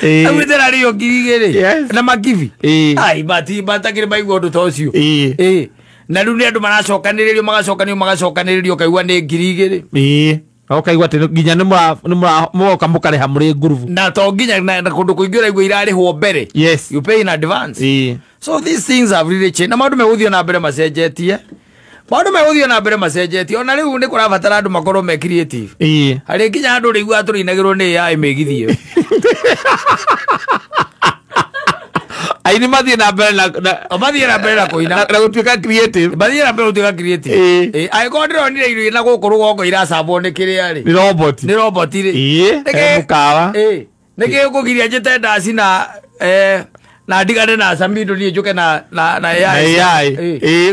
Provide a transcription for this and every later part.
Agwĩte rĩo 2000 na makibi. Ai bati batakire maigua ũndũ ta ũcio. Na rĩu nĩ andũ maracokanĩrĩrio magacokanĩrĩrio kaigua nĩ 2000. Okaigua atĩ nginya nĩ mũroka mũkarĩha mũrĩ ngurubu. Na to nginya na kũndũ kũingĩ ũraigua irarĩhwo mbere. Yes. You pay in advance. So these things have really changed. Na maũndũ megũthiĩ na mbere macenjetie. Maũndũ megũthiĩ na mbere macenjetie. Ona rĩu nĩ kũrabatara andũ makorwo me creative. Harĩ nginya andũ rĩu atũrĩinagĩrwo nĩ AI mĩgithi ĩyo. Aini mathiĩ na mbere na mathiĩ na mbere na kũina na gũtuĩka creative. Mathiĩ na mbere gũtuĩka creative. Angĩkorwo ndĩronire irio na gũkũ rũgongo iracambwo nĩ kĩrĩa rĩ. Nĩ robot. Nĩ robot rĩ. Mũkawa. Nĩkĩ ũkũgiria njĩte ndaci na na ndigane na Samido niĩ njũke na AI. AI.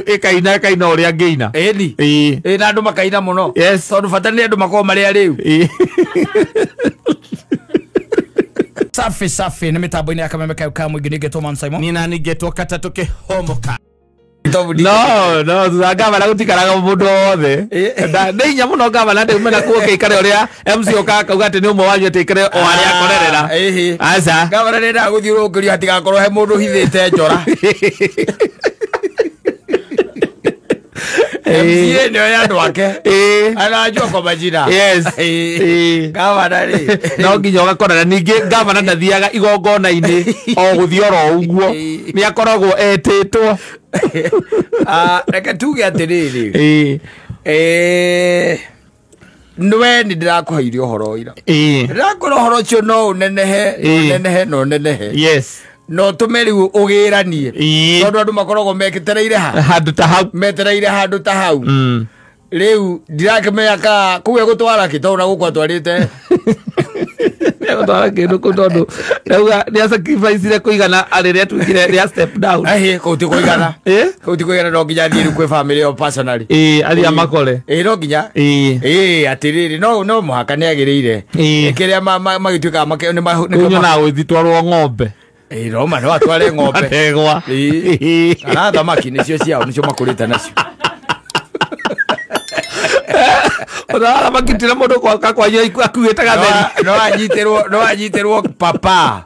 Ĩkaina ĩkaina ũrĩa ngĩina. Ĩni. Na andũ makaina mũno. Yes. Tondũ bata nĩ andũ makorwo marĩ arĩu. Safi safi nĩ mĩtambo-inĩ ya Kameme kau ka mũingĩ nĩngetwo Man Simon. Nina nĩngetwo Katatũ Kĩhomoka. No thutha gavana gũtikaraga mũndũ wothe. Nĩ hinya mũno gavana ndaume na kuo kĩikare ũrĩa MC okaga kauga atĩ nĩ ũmwe wanyu atĩ aikare o harĩa akorerera. Aca. Gavana nĩendaga gũthiũrũrũkĩrio hatigakorwo he mũndũ ũhithĩte njora. MCA nĩo ya andũ ake. Anajua kwa majina. Yes. Gavana rĩ. No nginya ũgakorana ningĩ gavana ndathiaga igongona-inĩ o gũthiĩ oro ũguo. Nĩ akoragwo etĩtwo. Reke tuge atĩrĩrĩ. Nĩwe nĩ ndĩrakũheire ũhoro ira. Ndĩrakwĩra ũhoro ũcio no ũnenehe, ũnenehe na ũnenehe. Yes. No tũme rĩu ũgĩranie. Tondũ andũ makoragwo metereire ha. Handũ ta hau. Metereire handũ ta hau. Rĩu ndirakĩmenya ka kũu egũtwara kĩ tondũ na gũkũ atwarĩte. Egũtwara kĩndũ kũu tondũ rauga nĩ sacrifice kũigana rĩrĩa atuĩkire rĩa step down. Kũu ti kũigana. Kũu ti kũigana no nginya athiĩ rĩu kwĩ family ĩyo personally. Athiĩ amakore. No nginya. Atĩrĩrĩ no mũhaka nĩ agĩrĩire. Kĩrĩa magĩtuĩkaga nĩ Kũu nyonaga gũgĩtwarwo ng'ombe. Roma no atware ng'ombe. Ndegwa. Kana thamaki nĩcio ciao nĩcio makũrĩte nacio. Ona thamaki tira mũndũ gwaka kwanyu akuĩte gatheri. No anyitĩrwo papa.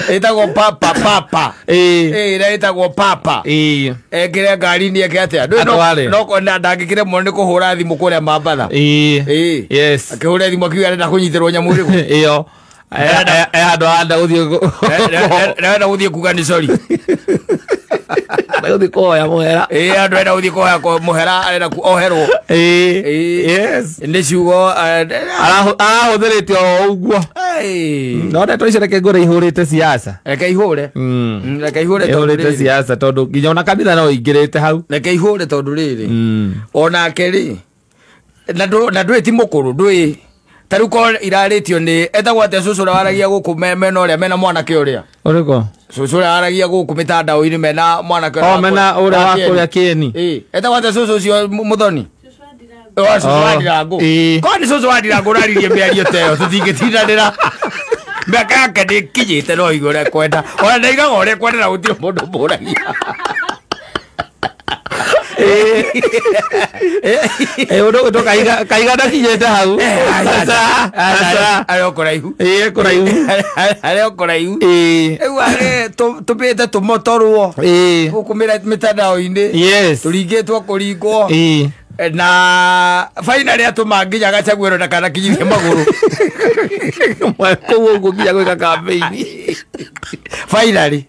Ĩtagwo papa papa. Ĩrĩa ĩtagwo papa. Ekĩre ngari-inĩ eke atĩa? No ndangĩkĩre mũno nĩ kũhũra thimũ kũrĩa Mambatha. Yes. Akĩhũra thimũ akiuga arenda kũnyitĩrwo nyamũ ĩrĩkũ. Ĩyo. Handũ arenda gũthiĩ arenda gũthiĩ kuga nĩ sorry. Arenda gũthiĩ kũhoya mũhera. Andũ arenda gũthiĩ kũhoya mũhera arenda oherwo. Yes. Nĩ ciugo arahũthĩrĩte o ũguo. No ndeto icio reke ngũre ihũrĩte siasa. Reke ihũre. Reke ihũre tondũ ihũrĩte siasa tondũ nginya ona kanitha no ingĩrĩte hau. Reke ihũre tondũ rĩrĩ. Onake rĩ na ndũĩ ti mũkũrũ ndũĩ ta rĩu korwo irarĩtio nĩ etagwo atĩa cũcũ ũrĩa waragia gũkũ mena ũrĩa mena mwanake ũrĩa. Ũrĩkũ? Cũcũ ũrĩa waragia gũkũ mĩtandao-inĩ mena mwanake ũrĩa. Mena ũrĩa wa kũrĩa Kĩeni. Etagwo atĩa cũcũ ũcio mũthoni? Cũcũ wa Ndirangũ. Korwo nĩ cũcũ wa Ndirangũ ũraririe mĩario ta ĩyo tũtingĩtindanĩra. Mĩaka yake ndĩkinyĩte no igue ũrĩa ekwenda. Ona ndaigaga ũrĩa ekwenda na gũtirĩ mũndũ ũmũragia. Ũndũ ũgwĩtwo Kaiga ndakinyĩte hau. Arĩ o kũraihu. Kũraihu. Arĩ o kũraihu. Rĩu arĩ tũmĩte tũmotorwo. Gũkũ mĩtandao-inĩ. Yes. Tũringĩtwo kũringwo. Na finally atũma nginya Gachagua ndakanakinyithie magũrũ. Kũu ũguo nginya gwĩka campaign. Finally.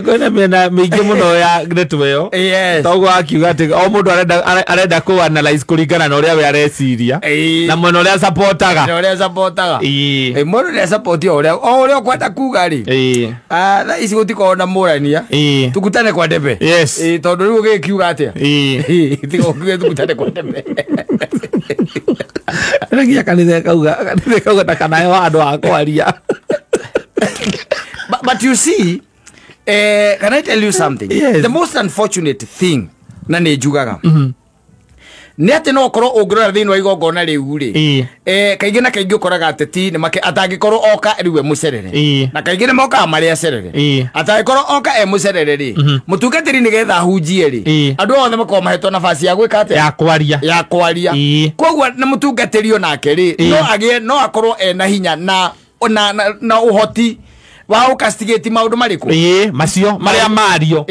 Kwĩna mĩena mĩingĩ mũno ya ndeto ĩyo. Toguo akiuga atĩ o mũndũ arenda kũ analyze kũringana na ũrĩa we areciria na mwena ũrĩa supportaga. Na ũrĩa supportaga. Mũndũ nĩ support o ũrĩa ũkwenda kuga rĩ. Thaa ici gũtikoragwo na mũrania. Tukutane kwa debe. Yes. Tondũ rĩu ũgĩkiuga atĩa? Tiga ũkiuge tukutane kwa debe. Nginya kanitha ĩkauga ndakanahe handũ ha kwaria. But you see, can I tell you something? Yes. The most unfortunate thing, na nĩ njugaga. Nĩ atĩ no ũkorwo ũngĩrora thĩinĩ wa igongona rĩu rĩ kaingĩ na kaingĩ ũkoraga ateti nĩ make atangĩkorwo oka rĩu e mũcerere na kaingĩ nĩ mokaga marĩ acerere atangĩkorwo oka e mũcerere rĩ mũtungatĩri nĩgetha ahunjie rĩ andũ othe makorwo mahetwo nafasi ya gwĩka atĩa ya kwaria koguo na mũtungatĩri onake rĩ no agĩe no akorwo ena hinya na na ũhoti wa ũkastigate maũndũ marĩkũ macio marĩa mario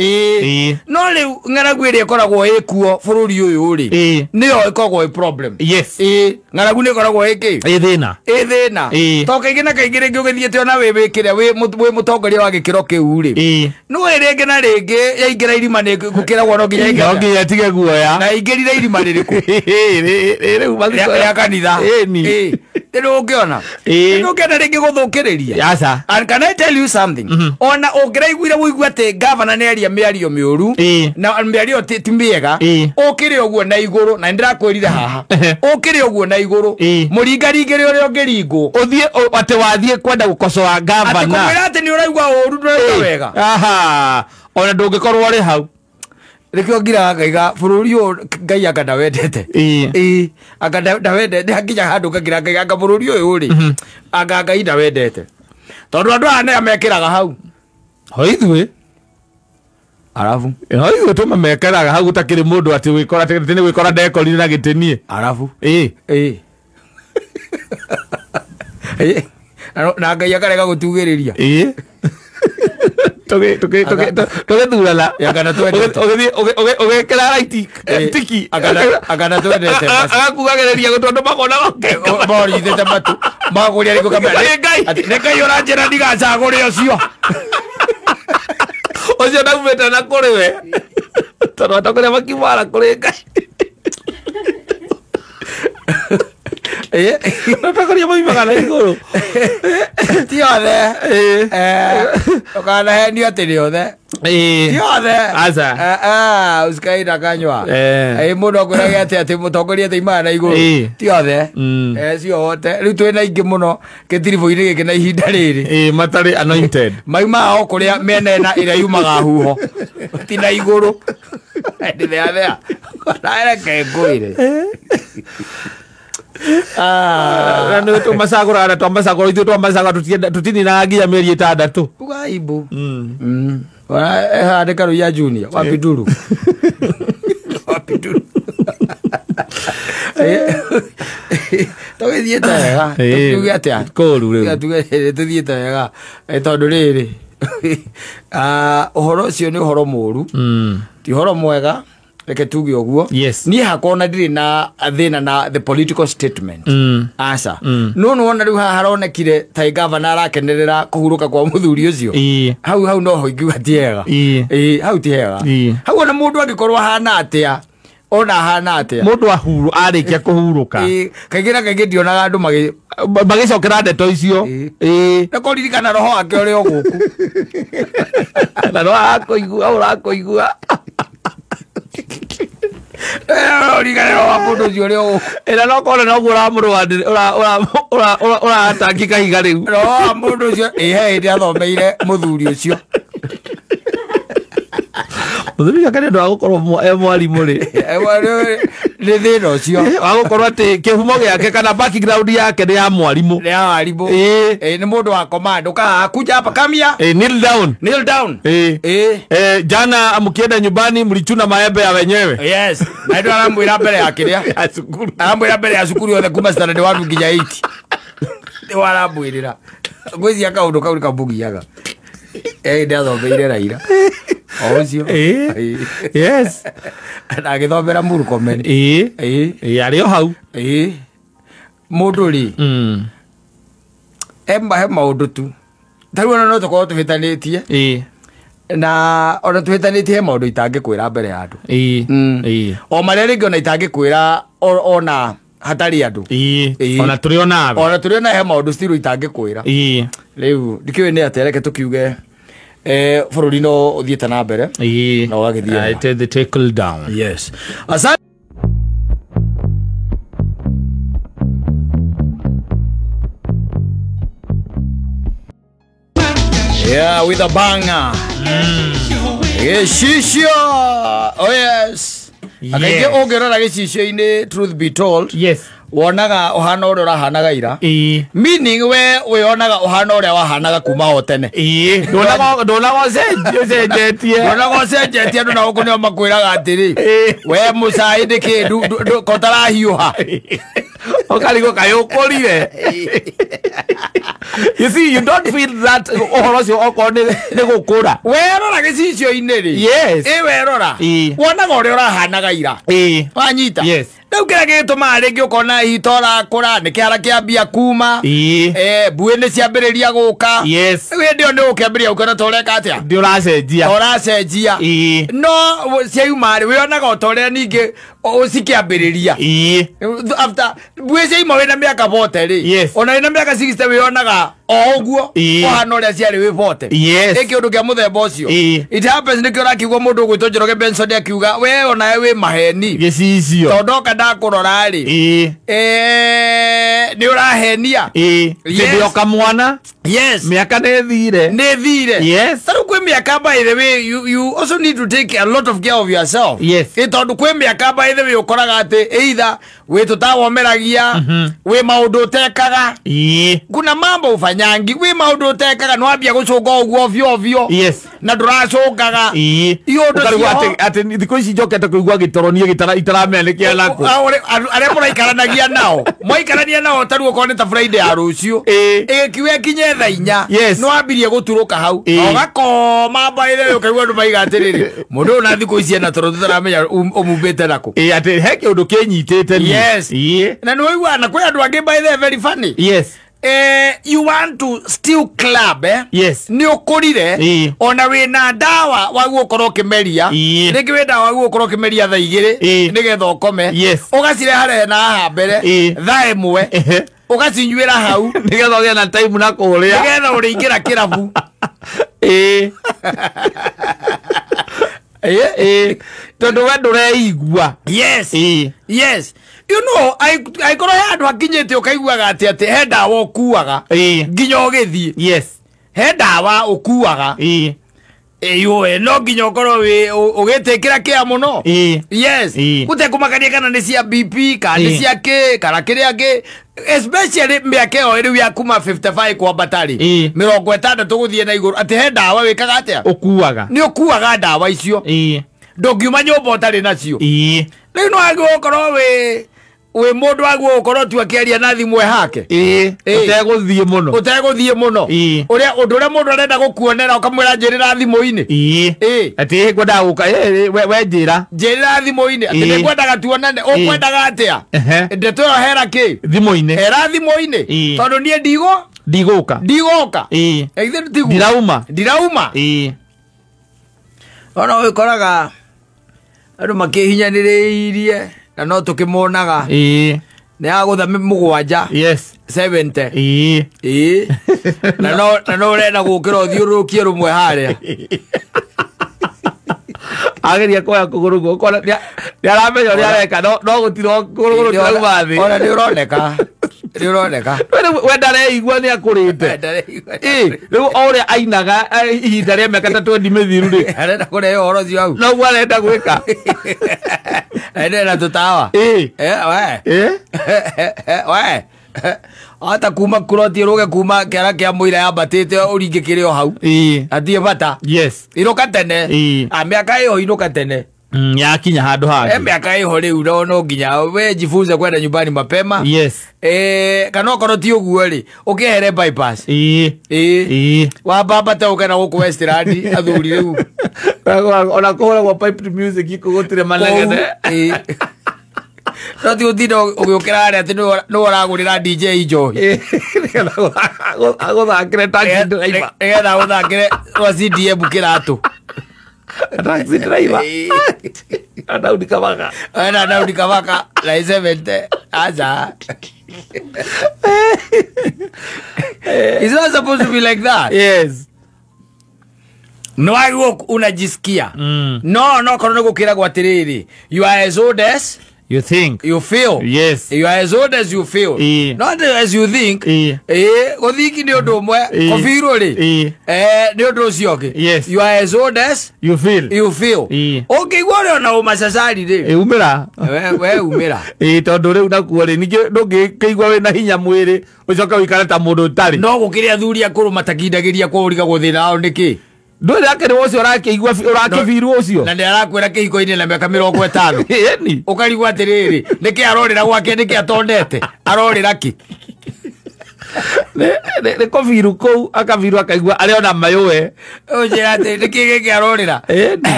no rĩu ng'aragu ĩrĩa ĩkoragwo ĩkuo bũrũri ũyũ rĩ nĩyo ĩkoragwo ĩ problem. Yes. Ng'aragu nĩ ĩkoragwo ĩ kĩ ĩ thĩna to kaingĩ na kaingĩ rĩngĩ ũgĩthiĩte ona wĩ wĩkĩre wĩ mũtongoria wa gĩkĩro kĩu rĩ no rĩngĩ na rĩngĩ yaingĩra irima nĩ gũkĩragwo no nginya no nginya ĩtige guoya na ingĩrire irima rĩrĩkũ rĩa kanitha rĩu ũngĩona ndũngĩenda rĩngĩ gũthũkĩrĩria. Aca. And can I tell you something? Ona ũngĩraiguire ũigue atĩ gavana nĩ aria mĩario mĩũru na mĩario ti mĩega ũkĩrĩ ũguo na igũrũ na nĩndĩrakwĩrire haha ũkĩrĩ ũguo na igũrũ mũringaringĩre ũrĩa ũngĩringwo ũthiĩ atĩ wathiĩ kwenda gũkocoa gavana atĩ kũmwĩra atĩ nĩ ũraigua ũru ndũraigua wega. Aha, ona ndũngĩkorwo ũrĩ hau rĩkĩo ngiraga ngaiga bũrũri ũyũ Ngai anga ndawendete anga ndawendete hakinya handũ ngangira ngaiga anga bũrũri ũyũ rĩ anga Ngai ndawendete tondũ andũ aya nĩa mekĩraga hau ho ithuĩ arabu ho ithuĩ tũmamekĩraga hau gũtakĩrĩ mũndũ atĩ wĩkora atĩ nĩ gwĩkora ndekorire na gĩtĩ niĩ arabu na Ngai akarega gũtugĩrĩria tũgĩthurana ũgĩkĩra raiti tiki akana twendete agakugagĩrĩria gũtũ andũ makonaga morithĩte matu magũria rĩngĩ ũkamera nĩ Ngai ũranjĩra ndigacagũre ũcio ũcio ndaumĩte na kũrĩ we tondũ atongoria makiumara kũrĩ Ngai atongoria maumaga na igũrũ ti othe ũkanahenio atĩ nĩ othe ti othe aca usikaina kanywa mũndũ akwĩrage atĩ atĩ mũtongoria atĩ na igũrũ ti othe cio wote rĩu twĩna aingĩ mũno gĩtiribũ-inĩ gĩkĩ na ihinda rĩrĩ matarĩ anointed maumaga o kũrĩa mĩena ĩna ĩrĩa yumaga huho ti na igũrũ ndĩtheathea reke ngwĩre na tũmacagũraga twamacagũra ithuĩ twamacagũra tũtininaga nginya mĩeri 6 uga aibu handĩka rũiya junior wapinduru wapinduru tũgĩthiĩte wega tuge atĩa kũru rĩu tũthiĩte wega tondũ rĩrĩ ũhoro ũcio nĩ ũhoro mũru ti ũhoro mwega reke tuge ũguo. Niĩ hakwa ona ndirĩ na thĩna na the political statement aca no nĩwona rĩu haha haronekire ta gavana arakenerera kũhurũka kwa mũthuri ũcio hau hau noho ingiuga ti hega hau ti hega hau ona mũndũ angĩkorwo ahana atĩa ona ahana atĩa mũndũ ahuru arĩkia kũhurũka kaingĩ na kaingĩ ndionaga andũ magĩcokera ndeto icio na kũririkana roho wake ũrĩ o gũkũ na no arakũigua ũrakũigua ĩra no kona noguo ũratangĩka higa rĩu roho wa mũndũ ũcio he hĩndĩ athomeire mũthuri ũcio mũthuri ũcio nĩ ũndũ wa gũkorwo e mwarimũ rĩ nĩ thĩna ũcio wa gũkorwo atĩ kĩhumo gĩake kana background yake nĩ ya mwarimũ nĩ ya warimũ nĩ mũndũ wa command ũkahaha kuja hapa kamia kneel down kneel down jana mkienda nyumbani mlichuna maembe ya wenyewe. Yes na ndio aramwĩra mbere ya kĩrĩa ya cukuru aramwĩra mbere ya cukuru yothe kuma standard 1 nginya 8 nĩ waramwĩrĩra ngwĩciria kaũndũ kau nĩkamũgiaga ndathomeire Raila o ũcio yes na agĩthomera Murkomen arĩ o hau mũndũ rĩ he maũndũ tu ta rĩu ona no tũkorwo tũhĩtanĩtie na ona tũhĩtanĩtie he maũndũ itangĩkwĩra mbere ya andũ o marĩa rĩngĩ ona itangĩkwĩra ona hatarĩ andũ ona tũrĩ onawe ona tũrĩ ona he maũndũ still itangĩkwĩra rĩu ndikĩũĩ nĩ atĩa reke tũkiuge bũrũri no ũthiĩte na mbere na ũgagĩthiĩ the tackle down. Yes. Asante. Yeah, with a banger. Shisha. Oh yes. Akaingĩ ũngĩrora gĩcicio-inĩ, truth be told, yes, wonaga ũhana ũrĩa ũrahanaga ira. Ĩĩ. Meaning we wĩonaga ũhana ũrĩa wahanaga kuma o tene. Ĩĩ, ndonaga ũcenjetie. Ndonaga ũcenjetie. Andũ na gũkũ nĩo makwĩraga atĩrĩ, Ĩĩ. we mũcai nĩkĩ kotarahiũha? Ũkarigwo kaĩ ũkũrire. You see, you don't feel that ũhoro ũcio okorwo nĩ gũkũra. Werora gĩcicio-inĩ rĩ, Yes. ĩ werora, Ĩĩ. wonaga ũrĩa ũrahanaga ira. Ĩĩ. Wanyita? Yes. Rĩu kĩrĩa gĩgĩtũmaga rĩngĩ ũkona hihi ta ũrakũra nĩ kĩhara kĩambia kuma. Ĩĩ. Mbuĩ nĩ ciambĩrĩria gũka. Yes. Rĩu hĩndĩ ĩyo nĩ ũkĩambĩrĩria gũkĩona ta ũreka atĩa, Ndĩ ũracenjia. ta ũracenjia. Ĩĩ. No ciauma rĩ, wĩonaga o ta ũrĩa ningĩ cikĩambĩrĩria. Ĩĩ. After mbuĩ ciauma wĩna mĩaka 40 rĩ, Yes. ona wĩna mĩaka 60 wĩonaga o ũguo Ĩĩ. ũhana ũrĩa ciarĩ wĩ 40. Yes. Ĩ kĩũndũ kĩa mũthemba ũcio. Ĩĩ. It happens. Nĩkĩo ũrakĩigua mũndũ ũgwĩtwo Njoroge Benson akiuga we onawe wĩ maheni, Gĩcicio. tondũ oka ndakũrora rĩ, Ĩĩ. Nĩ ũrahenia. Ĩĩ. Yes. Hĩndĩ o kamwana. Yes. Mĩaka nĩ ĩthire. Nĩ thire. Yes. Tarĩu kwĩ mĩaka, by the way, you also need to take a lot of care of yourself. Yes. Ĩ tondũ kwĩ mĩaka, by the way, ũkoraga atĩ either wĩ tũtawomeragia, wĩ maũndũ ũtekaga. Ĩĩ. Kuna mambo ufanyangi, wĩ maũndũ ũtekaga, nĩ wambia gũcũnga ũguo ovyo ovyo Yes. na ndũracũngaga. Ĩĩ. Iũndũ Ũkarigwo cioho. atĩ thikũ ici njokete kũigua gĩtoro niĩ itaramenya nĩ kĩa nakũ. Arĩa mũraikaranagia nao, mwaikarania nao, tarĩu okorwo nĩ ta Friday ya rũciũ, Ĩĩ. ĩgĩkiuga ĩkinye thaa 4, Yes. nĩ wambirie gũturũka hau. Ĩĩ. Na ũgakoma by the way, ũkaigua andũ maiga atĩrĩrĩ, mũndũ ũyũ na thikũ ici ena toro tũtaramenya ũmumbĩte nakũ. Ĩĩ, atĩ he kĩũndũ kĩnyitĩte niĩ. Yes. Ĩĩ. Na nĩ ũiguaga na kwĩ andũ angĩ, by the way, very funny. Yes. You want to still club, eh? Yes. Nĩ ũkũrire. Ĩĩ. Ona wĩna ndawa waguo ũkorwo ũkĩmeria. Ĩĩ. Rĩngĩ wĩ ndawa waguo ũkorwo ũkĩmeria thaa 2, Ĩĩ. nĩgetha ũkome. Yes. Ũgacireharehe na haha mbere. Ĩĩ. Thaa 1, Ehe. ũgacinyuĩra hau, nĩgetha ũgĩe na time na kũrĩa, nĩgetha ũrĩingĩra kĩrabu. Ĩĩ. Ĩĩ, tondũ we ndũreigua. Yes. Ĩĩ. Yes, you know, angĩkorwo he andũ hakinyĩte ũkaiguaga atĩ he ndawa ũkuaga Ĩĩ. nginya ũgĩthiĩ. Yes. He ndawa ũkuaga. Ĩĩ. Ĩyũe no nginya ũkorwo wĩ ũgĩtĩkĩra kĩa mũno. Ĩĩ. Yes. Ĩĩ. Gũtekũmakania kana nĩ cia BP kana nĩ Ĩĩ. cia kĩ kana kĩrĩa kĩ, especially mĩaka ĩyo rĩu ya kuma 55 kwambata rĩ, Ĩĩ. 60 gũthiĩ na igũrũ, atĩ he ndawa wĩkaga atĩa? Ũkuaga. Nĩ ũkuaga ndawa icio. Ĩĩ. Ndũngiuma nyũmba ũtarĩ nacio. Ĩĩ. Rĩu no wagĩrĩirwo gũkorwo wĩ mũndũ wagĩrĩirwo gũkorwo tu akĩaria na thimũ ĩ hake. Ĩĩ. Ĩĩ. Ũtegũthiĩ mũno. Ũtegũthiĩ mũno. Ĩĩ. Ũrĩa ũndũ ũrĩa mũndũ arenda gũkuonera ũkamwĩra njĩrĩra thimũ-inĩ. Ĩĩ. Ĩĩ. Atĩ ngwendaga gũka, we njĩra. Njĩrĩra thimũ-inĩ atĩ Ĩĩ. nĩ ngwendaga tuonane, ũkwendaga atĩa? Ehe. Ndeto ĩyo hera kĩ? Thimũ-inĩ. Hera thimũ-inĩ. Ĩĩ. Tondũ niĩ Ndigũka. ndigũka. Ĩĩ. Ĩ, tiguo? Ndirauma. Ndirauma. Ĩĩ. Ona ũgĩkoraga andũ makĩhinyanĩrĩirie na no tũkĩmonaga Ĩĩ. nĩ agũtha 7. Yes. 70. Ĩĩ. Ĩĩ, na no ũrenda gũkĩra ũthiũrũrũkie rũmwe harĩa. Ageria kuoya kũgũrũ guo ũkona nĩ aramenya ũrĩa areka, no gũtirĩ kũgũrũ kĩrauma thĩ. Ona nĩ ũroneka, nĩ ũroneka. We ndareigua nĩ akũrĩte. Ĩĩ, rĩu o ũrĩa ainaga ihinda rĩa mĩaka ta 20 mĩthiru rĩ, Arenda kũrehe ũhoro ũcio hau. Noguo arenda gwĩka. Arenda tũtawa. Ĩĩ. We. Ĩĩ. We ata kuma kuroti rũge kuma kĩara kĩa mũira yambatĩte ũringe kĩrĩ o hau. Ĩĩ. Atirĩ bata. Yes. Inũka tene. Ĩĩ. A mĩaka ĩyo inũka tene. Yakinya handũ hangĩ. Mĩaka ĩho rĩu no nginya we jifunze kwenda nyumbani mapema. Yes. Kana okorwo ti ũguo rĩ, ũkĩehere bypass. Ĩĩ. Ĩĩ. Ĩĩ. Wambambate ũke na gũkũ Westland athuri rĩu. Ona kũhũragwo piped music gũtirĩ manegene. Ĩĩ. No ti ũtinda ũgĩũkĩra harĩa atĩ nĩwe ũragũrĩra DJ njohi. Ĩĩ, nĩgetha agũthakĩre taxi driver. Nĩgetha agũthakĩre rwa CDM kĩratũ. Taxi driver. Ĩĩ. Daudi Kabaka. Ena Daudi Kabaka na 70 acha. It's not supposed to be like that. Yes. No wagwo unajisikia. No korwo nĩ gũkĩragwo atĩrĩrĩ, you are as old as You think. You feel. Yes. You are as old as you feel. Not as you think. Guthiki ni undu umwe, kufirwo ri. Ni undu ucio ungi. Yes. You are as old as you feel. You feel. Ukigwa uri ona umacacari ri. Umira. We umira. Tondu riu nakuo ri ningi ndungikigwa wina hinya mwiri ucoke wikare ta mundu utari. No gukiri athuri akuru matakindagiria kwa urigagwo thina wao niki. Ndwira yake ni ucio urakĩigua ũrakĩbirwo ũcio. Na nĩ arakwĩra kĩhiko-inĩ na mĩaka 50. Ĩni. Ũkarigwo atĩrĩrĩ, nĩkĩ arorĩra gwake, nĩkĩ atondete? Arorĩra kĩ? Nĩ kũbiru kũu, akabiru akaigua arĩ ona mayũwe. Ũnjĩra atĩ nĩkĩ gĩkĩ arorĩra?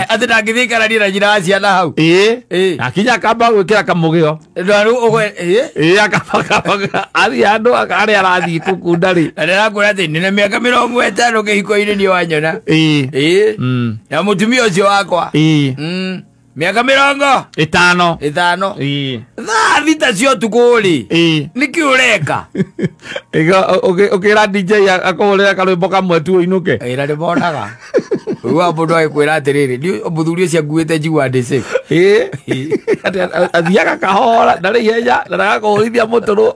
Atĩ ndangĩthiĩ aikaranie na nyina wa ciana hau. Ĩĩ. Akinya akamba gwĩkĩra kamũgĩo. Ĩĩ, akamba athiĩ handũ harĩa arathiĩ kũkunda rĩ. Na ndĩrakwĩra atĩ nĩna mĩaka 50 kĩhiko-inĩ niĩ wanyona. Ĩĩ. Na mũtumia ũcio wakwa. Ĩĩ. Mĩaka 50. Ĩĩ. Thaa 6 cia ũtukũ rĩ. Ĩĩ. Nĩkĩ ũreka? Ũkĩra DJ akũhũrĩra karwĩmbo kamwe tu ũinũke. Ĩĩ, na nĩmonaga. Ũiguaga mũndũ agĩkwĩra atĩrĩrĩ, niĩ mũthuri ũcio anguĩte njiguaga ndĩ safe. Ĩĩ. Atĩ athiaga kahora, ndarĩ ihenya, na ndagakũhũrithia mũtũrũ.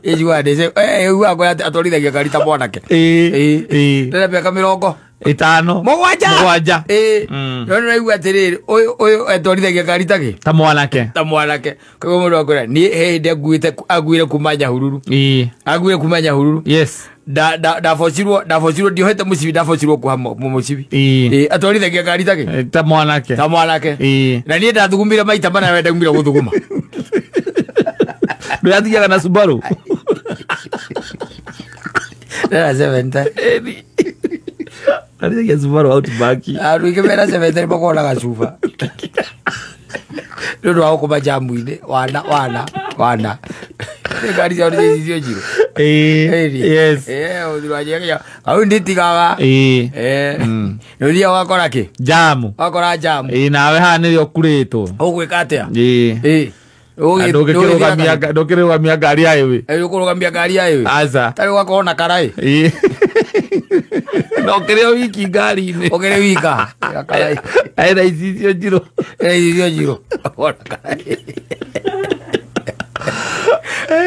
Ĩĩ, njiguaga ndĩ safe. Ũiguaga akwĩra atĩ atwarithagia ngari ta mwanake. Ĩĩ. Ĩĩ. Ndĩna mĩaka 50. 7. Ĩĩ. No nĩraigua atĩrĩrĩ, ũyũ atwarithagia ngari ta kĩ? Ta mwanake. Ta mwanake. Koguo mũndũ akwĩra, niĩ he hĩndĩ anguire kuma Nyahururu. Ĩĩ. Anguire kuma Nyahururu. Yes. Ndabocirwo ndiohete mũcibi, ndabocirwo kuoha mũcibi. Ĩĩ. Atwarithagia ngari ta kĩ? Ta mwanake. Ta mwanake. Ĩĩ. Na niĩ ndathugumire maita mana we ndaumire gũthuguma. Ndũrathiaga na Subaru? Ndĩra 70. Athiaga Subaru Outback. Andũ aingĩ mena 70 nĩmakoragwo na gacuba. Nĩ ũndũ wa gũkoma jamu-inĩ, wana. Ngari ciao nĩ icio njirũ. Ĩĩ. Yes. Ũthuri wa njĩra hau nditigaga. Ĩĩ. Nĩ ũthiaga ũgakora kĩ? Jamu. Ũgakora jamu. Ĩĩ, nawe haha nĩrĩo ũkurĩtwo. Ũgwĩka atĩa? Ĩĩ. Ĩĩ. Ndũkĩrũgamia ngari ya ĩwĩ. Ũkũrũgamia ngari ya ĩwĩ. Aca. Tarĩ ũgakorwo na karaĩ. Ĩĩ. Na ũkĩrĩ o wiki ngari-inĩ. Ũkĩrĩ wika. Karaĩ. Ena icicio njirũ. Ena icicio njirũ. Ũgakorwo na karaĩ.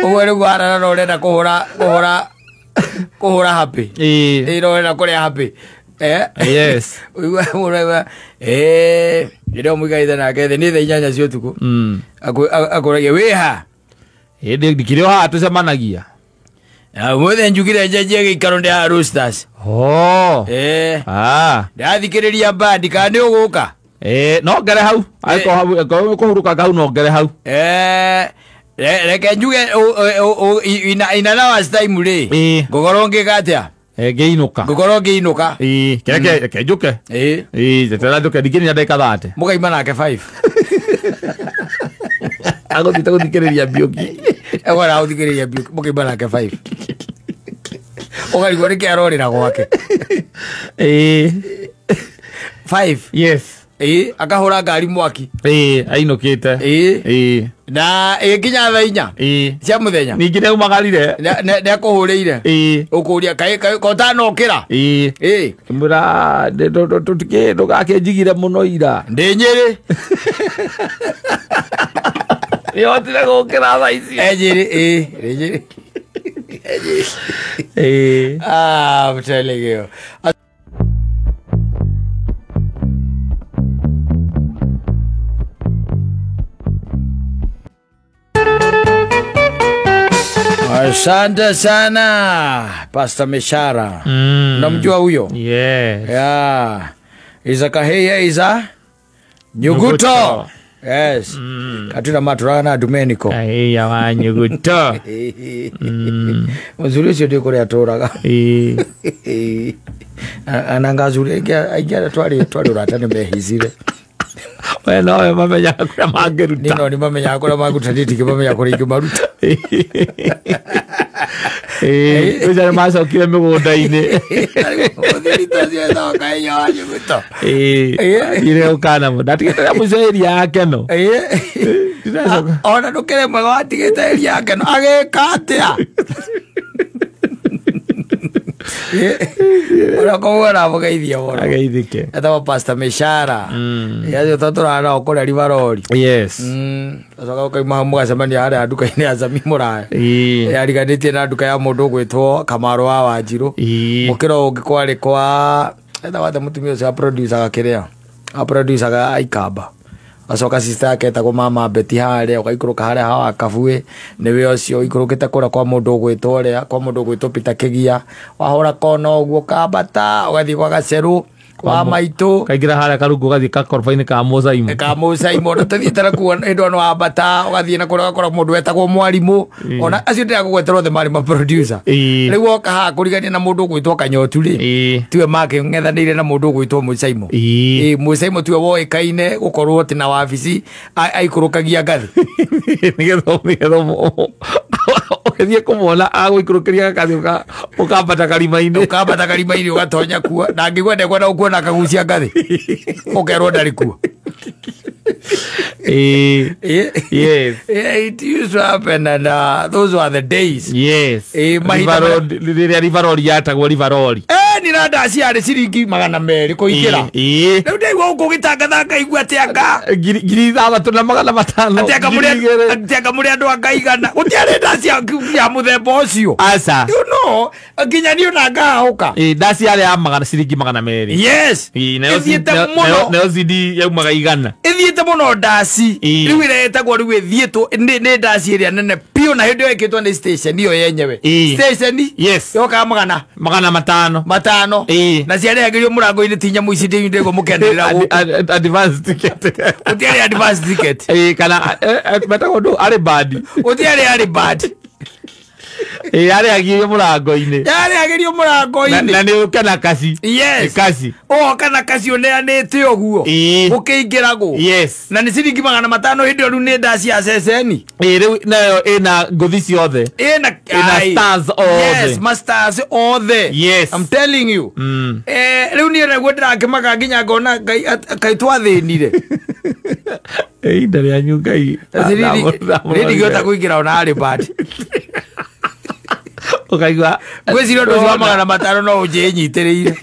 Ũguo nĩguo harana na ũrenda kũhũra happy. Ĩĩ. Ĩĩ, no ũrenda kũrĩa happy. Yes. Ũigua mũndũ aigua, hĩndĩ ĩyo mũikarĩte nake thĩ, nĩ thaa 8 cia ũtukũ. Akũragia, wĩ ha? Ĩĩ, ndikĩrĩ o haha tũcemanagia. Ũmũthĩ njugire njenjie gĩikaro ndĩ haha Roosters. Oh. Ĩĩ. Ah. Ndathikĩrĩria bandi, kana nĩ ũgũka? Ĩĩ, no ngere hau. Angĩkorwo kũhurũka hau no ngere hau. Reke njuge in an hour's time rĩ. Ngũkorwo ngĩka atĩa? Ngĩinũka. Ngũkorwo ngĩinũka. Ĩĩ, reke njũke. Ĩĩ. Ĩĩ, njeterera njũke ndingĩniina ndagĩka 30. Mũkaima nake 5. Agũthiĩte gũthikĩrĩria Mbiũki. Egwara gũthikĩrĩria Mbiũki, mũkaima nake 5. Ũkarigwo nĩkĩ arorĩra gwake. Ĩĩ. 5. Yes. Ĩĩ, akahũra ngari mwaki. Ĩĩ, ainũkĩte. Ĩĩ. Ĩĩ. Na ĩkinya thaa 4. Ĩĩ. Cia mũthenya. Ningĩ nĩaumagarire. Nĩakũhũrĩire. Ĩĩ. Ũkũria kaĩ ko ũtanokĩra? Ĩĩ. Ĩĩ. Kĩmwĩra ndũgakĩnjigire mũno ira. Ndĩ Nyĩrĩ. Nĩhotire gũkĩra thaa ici. Nyĩrĩ, ĩĩ, ndĩ Nyĩrĩ. Ĩĩ. Ah, I'm telling you. Asante sana Pastor Mishara. Namjua huyo? Yes. Yeah. Iza Kaheya iza Nyuguto. Yes. Katuna maturaga na Domenico. Kaheya wa Nyuguto. Mzuri ucio ndi kuria aturaga. Ĩĩ. Ana ngazuri aingi aria twari urata ni mehicire. We nowe mamenyaga kuria mangĩruta. Ni no ni mamenyaga kuria mangĩruta, niĩ ndingĩmamenya kuria ingĩmaruta. Ĩĩ, ũcio nĩmacokire mĩgũnda-inĩ. Mũthuri ta ũcio etagwo Kahinya wa Nyuguto. Ĩĩ, ire ũkana mũno. Ndatigĩte rĩa mũico area yake no. Ĩĩ. Ndiracoka. Ona ndũkĩrĩ mwega watigĩte area yake no. Agĩka atĩa? Ora koguo aramũgeithia mũno. Ageithike. Etagwo Pastor Mishara. Acio tũtũraga nao kũrĩa Rivaroli. Yes. Acoka ũkauma hau mũgacemania harĩa nduka-inĩ ya Sami Mũraya. Ĩĩ. Yariganĩtie na nduka ya mũndũ ũgwĩtwo Kamaru wa Wanjirũ. Ĩĩ. Mũkĩro ũngĩ kwarĩ kwa etagwo atĩa mũtumia ũcio aproducaga kĩrĩa aproducaga Aikamba. Acoka sister yake etagwo Mama Betty harĩa ũgaikũrũka harĩa hawa Kabuĩ nĩwe ũcio ũikũrũkĩte kũrĩa kwa mũndũ ũgwĩtwo ũrĩa kwa mũndũ ũgwĩtwo Peter Kĩgia wahũra kona ũguo ũkambata ũgathiĩ gwa Gacerũ wa maitũ Kaingĩra harĩa karungu ũgathiĩ gakoroba-inĩ ka Mũcaimo. Ka Mũcaimo na tũthiĩte nakuo hĩndĩ ĩyo nĩwambata ũgathiĩ na kũrĩa ũgakora mũndũ wetagwo mwarimũ ona acio ndĩrakũgwetera othe marĩ ma producer. Ĩĩ. Rĩu woka haha kũrigania na mũndũ ũgwĩtwo Kanyotu rĩ Ĩĩ. tiwe makĩng'ethanĩire na mũndũ ũgwĩtwo Mũcaimo. Ĩĩ. Ĩĩ Mũcaimo tiwe woĩkaine gũkorwo atĩ na wabici aikũrũkagia ngathĩ. Nĩgetha ũgĩthiĩ kũmwona agũikũrũkĩria gakathi ũkambata karima-inĩ. Ũkambata karima-inĩ ũgatonya kuo na angĩgwa ndekwenda gũkuona akagucia ngathĩ ũkerwo ndarĩ kuo. Ĩĩ. Yes. It used to happen and those were the days. Yes. Mahinda Rĩrĩa Rivaroli yatagwo Rivaroli. Ni na ndaci yarĩ ciringi 200 kũingĩra. Ĩĩ. Rĩu ndaigua gũkũ ũgĩtangatha ngaigua atĩ anga 6500. Atĩ anga mũrĩ andũ anga igana. Gũtiarĩ ndaci ya mũthemba ũcio. Aca. You know, nginya niĩ ona ngahũka. Ĩĩ, ndaci yarĩ ya ciringi 200. Yes. Ĩĩ, Ĩthiĩte mũno. nayo CD yaumaga 100. Ĩthiĩte mũno ndaci. Ĩĩ. Rĩu ĩrĩa ĩtagwo rĩu ĩthiĩtwo nĩ ndaci ĩrĩa nene biũ na hĩndĩ ĩyo ĩkĩtwo nĩ station ĩyo yenyewe. Ĩĩ. Station. Yes. Yokaga 500. 500. Ĩĩ. Na ciarehagĩrio mũrango-inĩ ti nyamũ ici ndĩguo mũkenderera gũkũ. Advance ticket. Gũtiarĩ advance ticket. Ĩĩ, kana metagwo ndũ arĩ bandi. Gũtiarĩ arĩ bandi. Ĩĩ, yarehagĩrio mũrango-inĩ. Yarehagĩrio mũrango-inĩ. Na nĩ ũke na kaci. Yes. Kaci. Ũgoka na kaci ũneanĩte ũguo. Ĩĩ. Ũkĩingĩragwo. Yes. Na nĩ ciringi 500 hĩndĩ ĩyo rĩu nĩ ndaci ya ceceni. Ĩĩ, rĩu nayo ĩna ngũthi ciothe. Ĩna stars othe. Yes, ma stars othe. Yes. I'm telling you. Rĩu niĩ naguo ndĩrakĩmaka nginya ngona Ngai twathĩnire. Ihinda rĩanyu Ngai. Niĩ ndingĩhota kũingĩra ona arĩ bad. Ũkaigua ngwĩciria ũndũ ũcio wa 500 no ũnjĩnyitĩrĩire.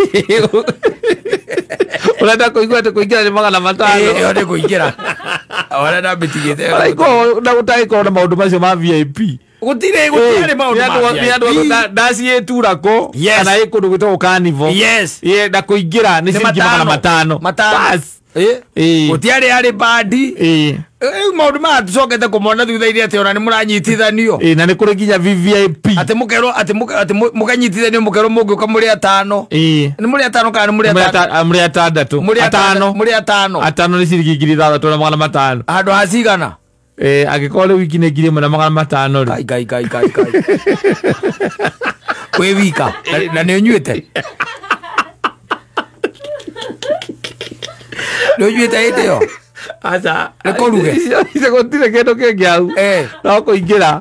Ũrenda kũigua atĩ kũingĩra nĩ 500. Ĩyo nĩ kũingĩra. Ona ndamĩtigĩte. Ũraigua na gũtagĩkorwo na maũndũ macio ma VIP. Gũtirĩ gũtiarĩ maũndũ ma VIP. Ndaci ĩturako Yes. kana ĩ kũndũ gwĩtagwo carnival. Yes. Ĩĩ, na kũingĩra nĩ ciringi 500. Matano. Bas. Ĩĩ. Gũtiarĩ arĩ bandi. Ĩĩ. Rĩu maũndũ maya tũcokete kũmona thutha-inĩ atĩ ona nĩ mũranyitithanio. Ĩĩ, na nĩ kũrĩ nginya VVIP. Atĩ mũkerwo atĩ mũkanyitithanio mũkerwo mũngĩũka mũrĩ atano. Ĩĩ. Nĩ mũrĩ atano kana nĩ mũrĩ atano? Mũrĩ atandatũ. Atano. Mũrĩ atano. Atano nĩ ciringi 6500. Handũ ha cigana? Ĩĩ, angĩkorwo rĩu wiki nĩ 1500 rĩ. Ngai ngai ngai ngai. Wĩ wika na nĩ ũnyuĩte. Nĩ ũnyuĩte hĩndĩ ĩyo? Aca. Nĩ kũruge. Icio gũtirĩ kĩndũ kĩngĩ hau. No kũingĩra.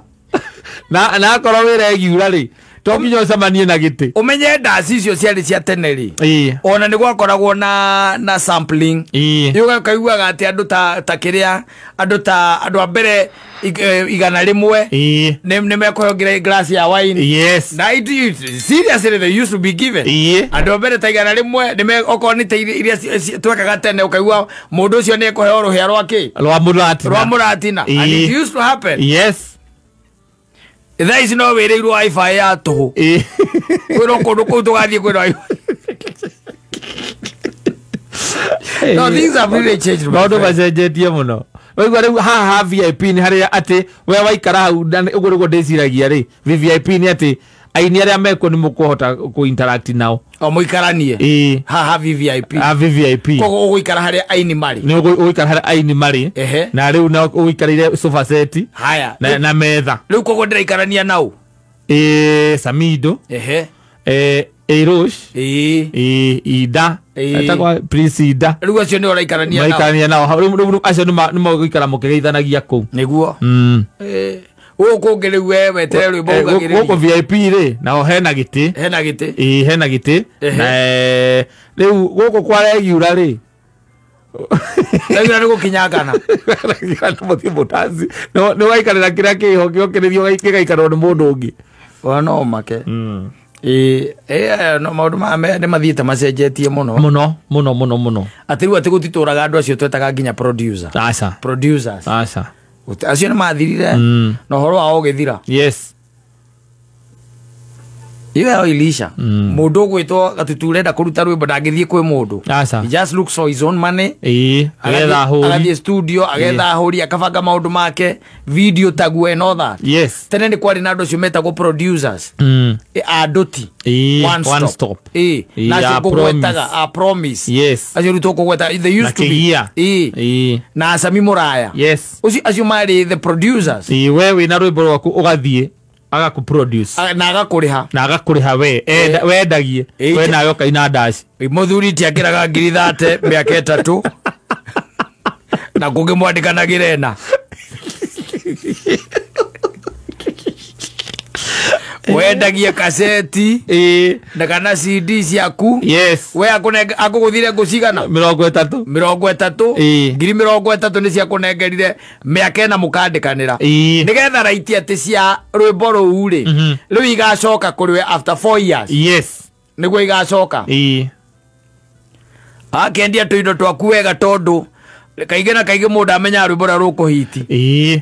Na akorwo wĩra ĩgiura rĩ, to nginya ũcemanie na gĩtĩ. Ũmenye ndaci icio ciarĩ cia tene rĩ. Ĩĩ. Ona nĩ gwakoragwo na sampling. Ĩĩ. Rĩu ũkaiguaga atĩ andũ ta kĩrĩa, andũ ta andũ a mbere 100. Ĩĩ. Nĩ mekũheo glass ya wine. Yes. Na it seriously they used to be given. Ĩĩ. Andũ a mbere ta 100 nĩ okorwo nĩ ta iria twekaga tene ũkaigua mũndũ ũcio nĩ ekũheo rũhĩa rwa kĩ? Rwa mũratina. Rwa mũratina. And it used to happen. Yes. Thaa ici no wĩrĩirwo wifi ya tũhũ. Ĩĩ. Kwĩrwo kũndũ kũu tũgathiĩ kwĩrwo wifi. No, things have really changed. Maũndũ macenjetie mũno. Waigua rĩu haha ha VIP nĩ harĩa atĩ we waikara hau ũguo nĩguo ndĩciragia rĩ, VVIP nĩ atĩ aini arĩa mekuo nĩ mũkũhota kũ-interact nao. O mũikaranie. Ĩĩ. Haha VVIP. Ha VVIP. Koguo ũgũikara harĩa aini marĩ. Nĩ ũgũikara harĩa aini marĩ. Ehe. Na rĩu no ũgũikarĩire sofa set. Haya. Na metha. Rĩu koguo ndĩraikarania nao. Ĩĩ, Samido. Ehe. Ĩrũsh. Ĩĩ. Ĩĩ, Ida. Ĩĩ. Etagwo Prince Ida. Rĩu acio nĩo ũraikarania nao. Maikarania nao. Rĩu acio nĩ mũgũikara mũkĩgeithanagia kũu. Nĩguo. Gũkũ ũngĩ rĩu we weterere rwĩmbo ugagĩrĩrie. Gũkũ VIP rĩ, nao hena gĩtĩ. Hena gĩtĩ. Ĩĩ, hena gĩtĩ. Na rĩu gũkũ kwa regiura rĩ. Regiura nĩ gũkinyangana. Regiura nĩ mũthiĩ mũtanci. Nĩ waikarĩra kĩrĩa kĩho kĩokĩrĩrio gĩgaikarwo nĩ mũndũ ũngĩ. Ona no ũmake. No maũndũ maya nĩ mathiĩte macenjetie mũno. Mũno mũno mũno mũno. Atĩ rĩu atĩ gũtitũraga andũ acio twetaga nginya producer. Aca. Producers. Aca. Acio nĩ mathirire na ũhoro wao ũgĩthira. Yes. Iyo yao ilisha. Mũndũ ũgwĩtwo Gatutu ũrenda kũruta rwĩmbo ndangĩthiĩ kwĩ mũndũ. Aca. He just looks for his own money. Agetha ahũri. Agathiĩ studio, agetha ahũri, akabanga maũndũ make, video taguo and all that. Yes. Tene nĩ kwarĩ na andũ acio metagwo producers. Andũti. One stop. Na acio ngũgwetaga a Promise. Yes. Acio rĩu tũkũgweta they used to be. Na Sami Muraya. Yes. Ũcio acio marĩ the producers. We wĩna rwĩmbo rwaku ũgathiĩ agakuproduce na agakũrĩha. Na agakũrĩha we wendagie we nawe ũkaina ndaci. Mũthuri ti akĩraga 30,000 mĩaka 3 na kũngĩ mwandĩkanagĩra 4. Wendagie kaseti na kana CD ciaku. Yes. We akũgũthire ngũ cigana? 30. 30. 30,000 nĩ ciakũnengerire mĩaka 4 mũkandĩkanĩra. Nĩgetha raiti atĩ cia rwĩmbo rũu rĩ, rĩu igacoka kũrĩ we after 4 years. Yes. Nĩguo igacoka. Akendia tũindo twaku wega tondũ kaingĩ na kaingĩ mũndũ amenyaga rwĩmbo rũrĩa rũkũhiti.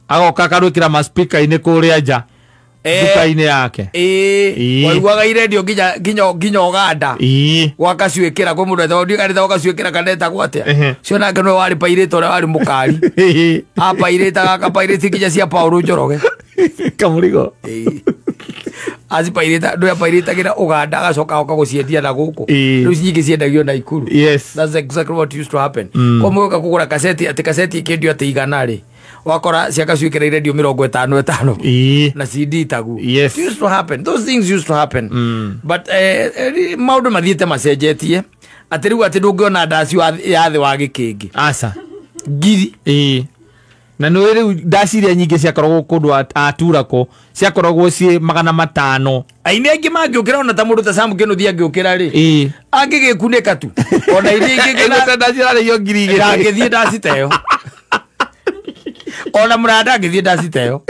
Agoka akarwĩkĩra ma-speaker-inĩ kũrĩa nja. Duka-inĩ yake. Waiguaga irendio nginya Uganda. Gwakaciĩkĩra kwĩ mũndũ etagwo ndiũĩ kana gakaciĩkĩra kana etagwo atĩa. Cio nake nĩwe warĩ pirate ũrĩa warĩ mũkari. Apairĩtaga akapairĩti nginya cia Paul Njoroge. Kamũrigo. Acipairĩta ndũĩ apairĩtagĩra Uganda agacoka agoka gũciendia na gũkũ. Rĩu nyingĩ ciendagio Naikuru. Yes. That's exactly what used to happen. Kwa mũgũka kũgũra kaseti atĩ kaseti ĩkĩendio atĩ 100 rĩ. Wakora ciakaciĩkĩra irendio 55 na CD tagu. Yes. It used to happen. Those things used to happen. But maũndũ mathiĩte macenjetie. Atĩ rĩu atĩ ndũngĩona ndaci ya thĩ wa gĩkĩngĩ. Aca. 1,000. Na nĩ rĩu ndaci iria nyingĩ ciakoragwo kũndũ aturako ciakoragwo ciĩ 500. Aini aingĩ mangĩũkĩra ona ta mũndũ ta Sam Kĩnuthia angĩũkĩra rĩ. Angĩgĩkunĩka tu. Ona iria ingĩ ndaci irarĩhio 2,000. Ndangĩthiĩ ndaci ta ĩyo. Ona mũranda angĩthiĩ ndaci ta ĩyo.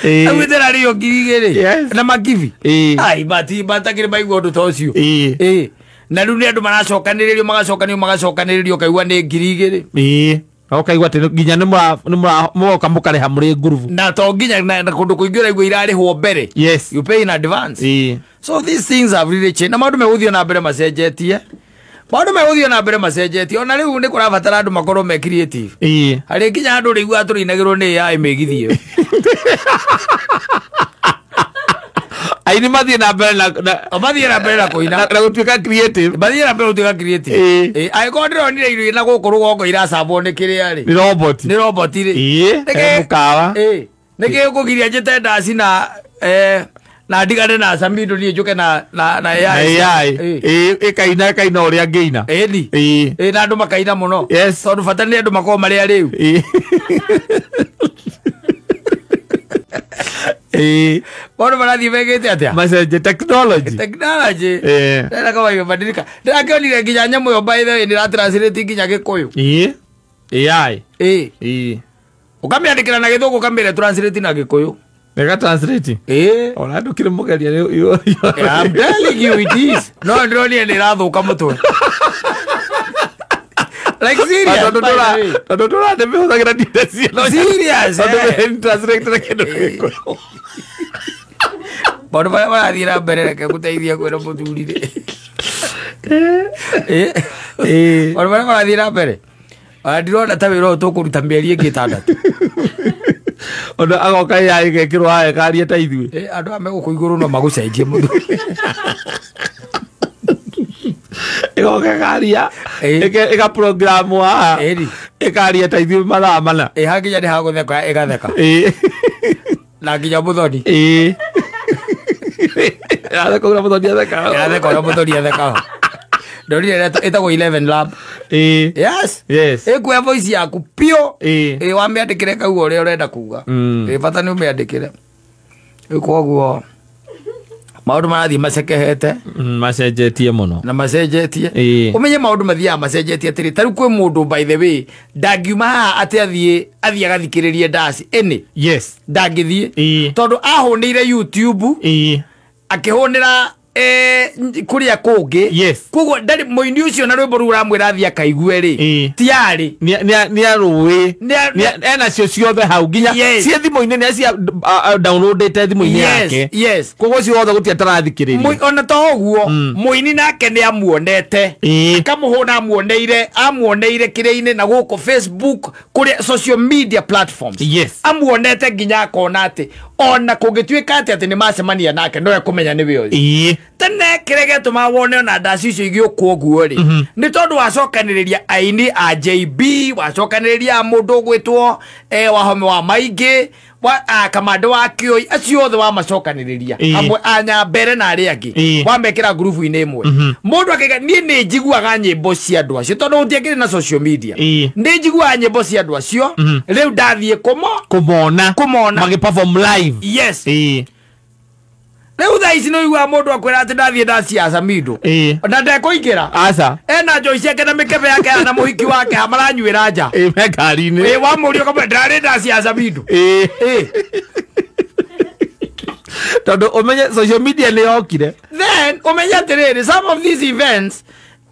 Augĩte rarĩo 2,000 na makibi. Ai matakĩrĩ maigua ũndũ ta ũcio. Na rĩu nĩ andũ maracokanĩrĩrio magacokanĩrĩrio ũkaigua nĩ 2,000. Ũkaigua atĩ nginya nĩ mũroka mũkarĩha mũrĩ ngurubu. Na to nginya na kũndũ kũingĩ ũraigua irarĩhwo mbere. Yes. You pay in advance. So these things have really changed. Na maũndũ megũthiĩ na mbere macenjetie. Maũndũ megũthiĩ na mbere macenjetie. Ona rĩu nĩ kũrabatara andũ makorwo me creative. Harĩ nginya andũ rĩu atũrĩinagĩrwo nĩ AI mĩgithi ĩyo. Aini mathiĩ na mbere na mathiĩ na mbere na kũina. Na gũtuĩka creative. Mathiĩ na mbere gũtuĩka creative. Angĩkorwo ndĩronire irio na gũkũ rũgongo iracambwo nĩ kĩrĩa rĩ. Nĩ robot. Nĩ robot rĩ. Mũkawa. Nĩkĩ ũkũgiria njĩte ndaci na na ndigane na Samido niĩ njũke na AI. AI. Ĩkaina ĩkaina ũrĩa ngĩina. Ĩni. Na andũ makaina mũno. Yes. Tondũ bata nĩ andũ makorwo marĩ arĩu. Maũndũ marathiĩ megĩte atĩa? Macenje technology. Technology. Ndĩrona kama imebadilika. Ndĩrakĩonire nginya nyamũ ĩyo by the way nĩ ĩratranslate nginya Gĩkũyũ. AI. Ũkamĩandĩkĩra na Gĩthũngũ ũkamĩra translate na Gĩkũyũ. Nega translate? Ona ndũkĩrĩ mũgeria nĩ I'm telling you it is. No ndĩronire nĩ ĩrathũka mũtwe. Like serious. Tondũ tũrandĩmĩhũthagĩra ndinde ciana. Serious. Tondũ translate na kĩndũ Gĩkũyũ. Maũndũ marĩa marathiĩ na mbere reke ngũteithie kwĩra mũthuri rĩ. Maũndũ marĩa marathiĩ na mbere. Ona ndirona ta wĩra ũyũ tũkũruta mĩeri ĩngĩ 6. Ona agoka AI ĩgekĩrwo haha ĩkaria ta ithuĩ. Andũ aya me gũkũ igũrũ no magũcenjie mũthuri. Ĩgoka ĩkaria ĩga program haha ĩkaria ta ithuĩ mathaa 4. Hakinya nĩ hagũtheka ĩgatheka. Na nginya mũthoni. Ĩratheka ũrĩa mũthoni athekaga. Ĩratheka ũrĩa mũthoni athekaga. Ndonire ĩtagwo 11 lab. Yes. Yes. Ĩkuoya voice yaku piũ. Wamĩandĩkĩre kauga ũrĩa ũrenda kuga. Bata nĩ ũmĩandĩkĩre. Rĩu koguo Maũndũ marathiĩ macekehete. Macenjetie mũno. Na macenjetie. Ũmenye maũndũ mathiaga macenjetie atĩrĩ, ta rĩu kwĩ mũndũ by the way ndangiuma haha atĩ athiĩ agathikĩrĩrie ndaci ĩnĩ. Yes. Ndangĩthiĩ. Tondũ ahũnĩire YouTube. Akĩhũnĩra kuria kũngĩ. Yes. Koguo ndarĩ mũini ũcio na rwĩmbo rũu ũramwĩra athiĩ akaigue rĩ. Tiarĩ. Nĩ arũĩ. Ena cio ciothe hau nginya ciĩ thimũ-inĩ nĩ acia downloadĩte thimũ-inĩ yake. Yes. Koguo ciothe gũtirĩ atarathikĩrĩria. Ona to ũguo mũini nake nĩ amuonete. Akamũhũra amuoneire kĩrĩa-inĩ na gũkũ Facebook kũrĩa social media platforms. Yes. Amuonete nginya akona atĩ ona kũngĩtuĩka atĩ nĩ macemania nake no ekũmenya nĩwe ũyũ. Tene kĩrĩa gĩatũmaga wone ona ndaci icio igĩũkwo ũguo rĩ nĩ tondũ wacokanĩrĩria aini a JB, wacokanĩrĩria mũndũ ũgwĩtwo Wahome wa Maingĩ, Kamande wa Kĩoi, acio othe wamacokanĩrĩria hamwe a Nyambere na arĩa angĩ wamekĩra ngurubu-inĩ ĩmwe. Mũndũ akaiga niĩ nĩ njiguaga nyĩmbo cia andũ acio tondũ gũtiakĩrĩ na social media. Nĩ njiguaga nyĩmbo cia andũ acio rĩu ndathiĩ kũmona magĩ perform live. Yes. Rĩu thaa ici nĩ ũiguaga mũndũ akwĩra atĩ ndathiĩ ndacia Samido. Na ndekũingĩra. Aca. Ena njoi ciake na mĩkebe yake na mũhiki wake maranyuĩra nja. Me ngari-inĩ. Wamũria ũkamwĩra ndarĩ ndacia Samido. Tondũ ũmenye social media nĩ yokire. Then ũmenye atĩrĩrĩ, some of these events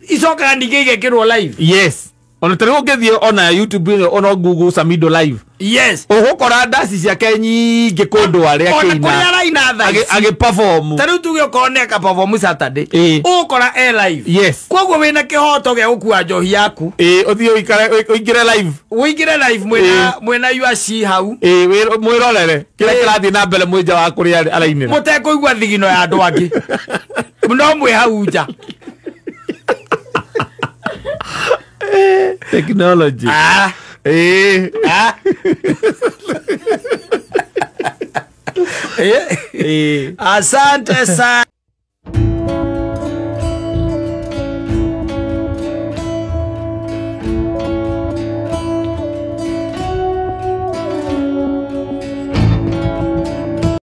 icokaga ningĩ igekĩrwo live. Yes. Ona tarĩu ũngĩthiĩ ona YouTube ona Google Samido live. Yes. Ũgũkora ndaci ciake nyingĩ kũndũ arĩa akĩina. Ona kũrĩa araina thaa ici. Agĩ perform. Ta rĩu tuge okorwo nĩ aka perform Saturday. Ũgũkora e live. Yes. Koguo wĩna kĩhoto gĩa gũkua njohi yaku. Ũthiĩ ũikare ũingĩre live. Ũingĩre live mwĩna USC hau. Mwĩrorere kĩrĩa kĩrathiĩ na mbere mwĩ nja wa kũrĩa arainĩra. Mũtekũigua thigino ya andũ angĩ. No mwĩ hau nja. Technology. Asante sana.